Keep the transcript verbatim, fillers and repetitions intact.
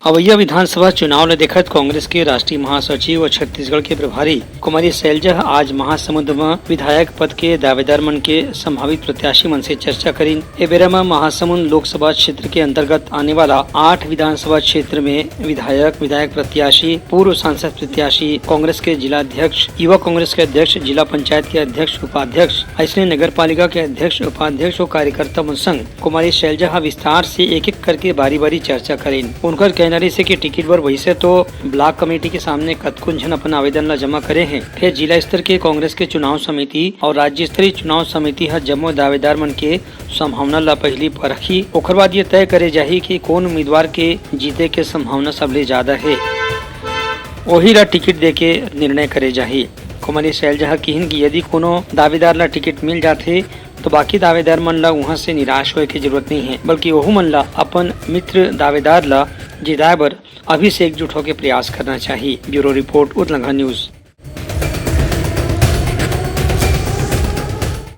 अवइया विधानसभा चुनाव ल देखत कांग्रेस के राष्ट्रीय महासचिव अउ छत्तीसगढ़ के प्रभारी कुमारी सैलजा ह आज महासमुंद म विधायक पद के दावेदार मन के संभावित प्रत्याशी मन से चर्चा करिन। ए बेरा म महासमुंद लोकसभा क्षेत्र के अंतर्गत आने वाला आठ विधानसभा क्षेत्र में विधायक, विधायक प्रत्याशी, पूर्व सांसद प्रत्याशी, कांग्रेस के जिला अध्यक्ष, युवा कांग्रेस के अध्यक्ष, जिला पंचायत के अध्यक्ष, उपाध्यक्ष, अइसने नगर पालिका के अध्यक्ष, उपाध्यक्ष अउ कार्यकर्ता मन संग कुमारी सैलजा ह विस्तार से एक-एक करके बारी-बारी चर्चा करिन। उनकर कहना रहिसे कि टिकट बर वइसे तो ब्लॉक कमेटी के सामने कतकोन झन अपन आवेदन ला जमा करे हें, फेर जिला स्तर के कांग्रेस के चुनाव समिति अउ राज्य स्तरीय चुनाव समिति ह जम्मो दावेदार मन के संभावना ला पहिली परखी, ओखर बाद ये तय करे जाही कि कोन उम्मीदवार के जीते के संभावना सबले ज्यादा हे, ओही ला टिकट देके निर्णय करे जाही। कुमारी सैलजा ह किहिन कि यदि कोनो दावेदार ला टिकट मिल जाथे, तो बाकी दावेदार मन ला उहां से निराश होए के जरूरत नहीं है, बल्कि ओहू मन ला अपन मित्र दावेदार ला जिताए बर अभी से एकजुट होके प्रयास करना चाहिए। Bureau report, Utlangha news.